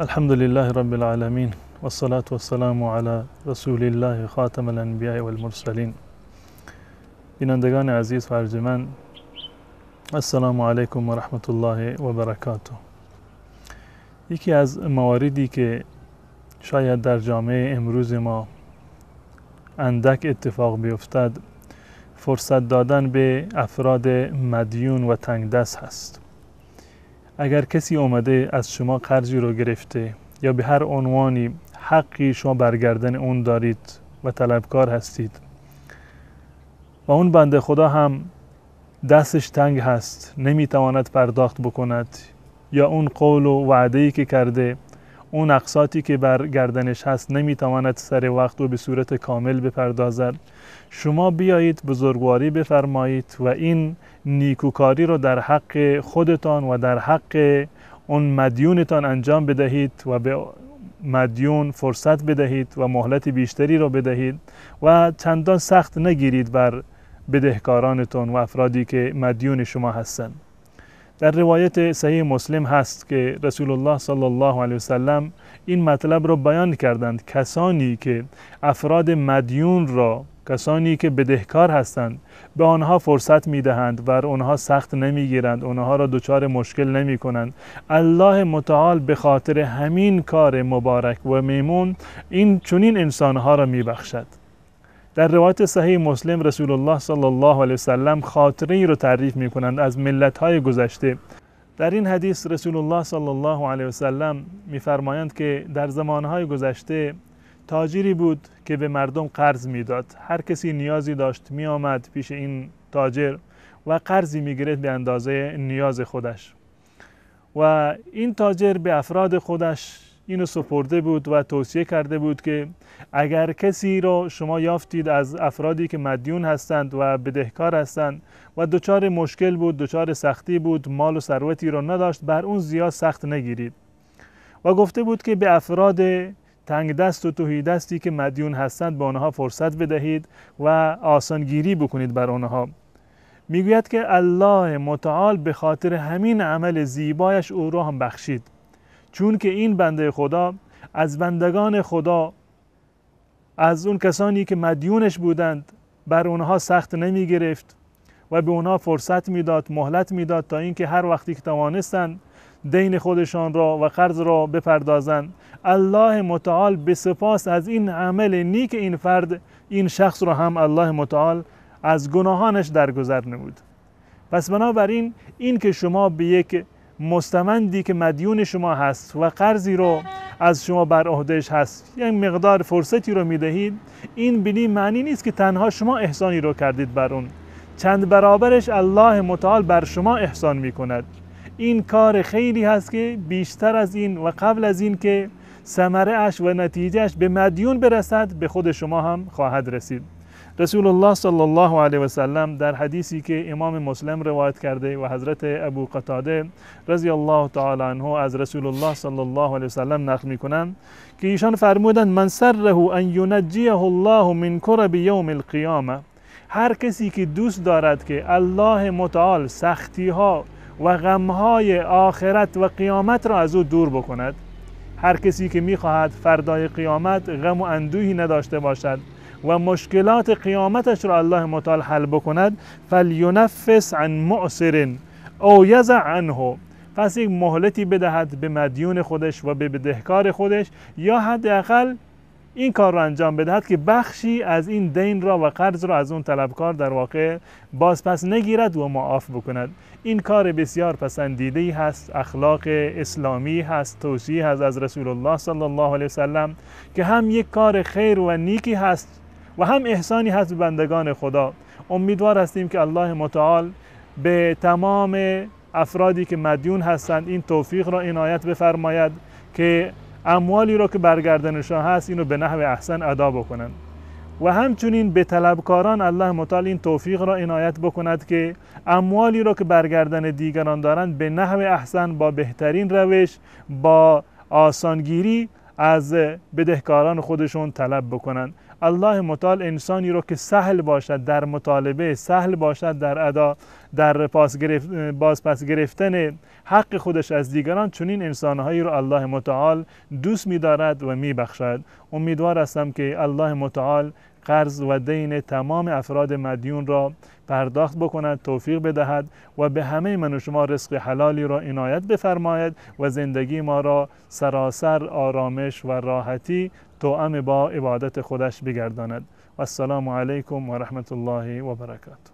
الحمد لله رب العالمین و الصلاة والسلام علی رسول الله خاتم الانبیاء والمرسلین. بینندگان عزیز و ارجمند، السلام علیکم و رحمت الله و برکاته. یکی از مواردی که شاید در جامعه امروز ما اندک اتفاق بیفتد، فرصت دادن به افراد مدیون و تنگ دست هست. اگر کسی اومده از شما قرضی رو گرفته یا به هر عنوانی حقی شما برگردن اون دارید و طلبکار هستید و اون بنده خدا هم دستش تنگ هست، نمیتواند پرداخت بکند، یا اون قول و وعده‌ای که کرده، اون اقساطی که بر گردنش هست نمیتواند سر وقت و به صورت کامل بپردازد، شما بیایید بزرگواری بفرمایید و این نیکوکاری رو در حق خودتان و در حق اون مدیونتان انجام بدهید و به مدیون فرصت بدهید و مهلت بیشتری رو بدهید و چندان سخت نگیرید بر بدهکارانتون و افرادی که مدیون شما هستند. در روایت صحیح مسلم هست که رسول الله صلی الله علیه وسلم این مطلب را بیان کردند: کسانی که افراد مدیون را، کسانی که بدهکار هستند، به آنها فرصت میدهند، بر آنها سخت نمیگیرند، آنها را دچار مشکل نمی کنند، الله متعال به خاطر همین کار مبارک و میمون این چنین انسانها را میبخشد. در روایت صحیح مسلم رسول الله صلی الله علیه وسلم خاطره رو تعریف می کنند از ملت‌های گذشته. در این حدیث رسول الله صلی الله علیه وسلم می‌فرمایند که در زمانهای گذشته تاجری بود که به مردم قرض میداد. هر کسی نیازی داشت می آمد پیش این تاجر و قرضی می گرفت به اندازه نیاز خودش، و این تاجر به افراد خودش اینو سپرده بود و توصیه کرده بود که اگر کسی رو شما یافتید از افرادی که مدیون هستند و بدهکار هستند و دچار مشکل بود، دچار سختی بود، مال و ثروتی رو نداشت، بر اون زیاد سخت نگیرید. و گفته بود که به افراد تنگ دست و تهی دستی که مدیون هستند به آنها فرصت بدهید و آسانگیری بکنید بر آنها. میگوید که الله متعال به خاطر همین عمل زیبایش او را هم بخشید، چون که این بنده خدا از بندگان خدا، از اون کسانی که مدیونش بودند، بر اونها سخت نمی گرفت و به اونها فرصت میداد، مهلت میداد تا اینکه هر وقتی که توانستند دین خودشان را و قرض را بپردازند. الله متعال به سپاس از این عمل نیک این فرد، این شخص را هم الله متعال از گناهانش درگذر نمود. پس بنابراین این که شما به یک مستمندی که مدیون شما هست و قرضی رو از شما بر عهدهش هست یک مقدار فرصتی رو میدهید، این بدین معنی نیست که تنها شما احسانی رو کردید بر اون، چند برابرش الله متعال بر شما احسان میکند. این کار خیلی هست که بیشتر از این و قبل از این که ثمره اش و نتیجهش به مدیون برسد، به خود شما هم خواهد رسید. رسول الله صلی الله علیه و سلم در حدیثی که امام مسلم روایت کرده و حضرت ابو قتاده رضی الله تعالی عنه از رسول الله صلی الله علیه و سلم نقل میکنند که ایشان فرمودند: من سره ان ینجیه الله من کرب یوم القیامه. هر کسی که دوست دارد که الله متعال سختی ها و غم های آخرت و قیامت را از او دور بکند، هر کسی که میخواهد فردای قیامت غم و اندوهی نداشته باشد و مشکلات قیامتش را الله متعال حل بکند، فلینفس عن معسر او یضع عنه. پس یک مهلتی بدهد به مدیون خودش و به بدهکار خودش، یا حداقل این کار را انجام بدهد که بخشی از این دین را و قرض را از اون طلبکار در واقع باز پس نگیرد و معاف بکند. این کار بسیار پسندیده‌ای هست، اخلاق اسلامی هست، توصیه هست از رسول الله صلی الله علیه وسلم که هم یک کار خیر و نیکی هست و هم احسانی هست به بندگان خدا. امیدوار هستیم که الله متعال به تمام افرادی که مدیون هستند این توفیق را عنایت بفرماید که اموالی را که برگردنشان هست اینو به نحو احسن ادا بکنند، و همچنین به طلبکاران الله متعال این توفیق را عنایت بکند که اموالی را که برگردن دیگران دارند به نحو احسن، با بهترین روش، با آسانگیری از بدهکاران خودشون طلب بکنن. الله متعال انسانی رو که سهل باشد در مطالبه، سهل باشد در ادا، در بازپس گرفتن حق خودش از دیگران، چنین انسانهایی رو الله متعال دوست می‌دارد و می‌بخشد. امیدوار هستم که الله متعال قرض و دین تمام افراد مدیون را پرداخت بکند، توفیق بدهد و به همه من و شما رزق حلالی را عنایت بفرماید و زندگی ما را سراسر آرامش و راحتی توأم با عبادت خودش بگرداند. و السلام علیکم و رحمت الله و برکاته.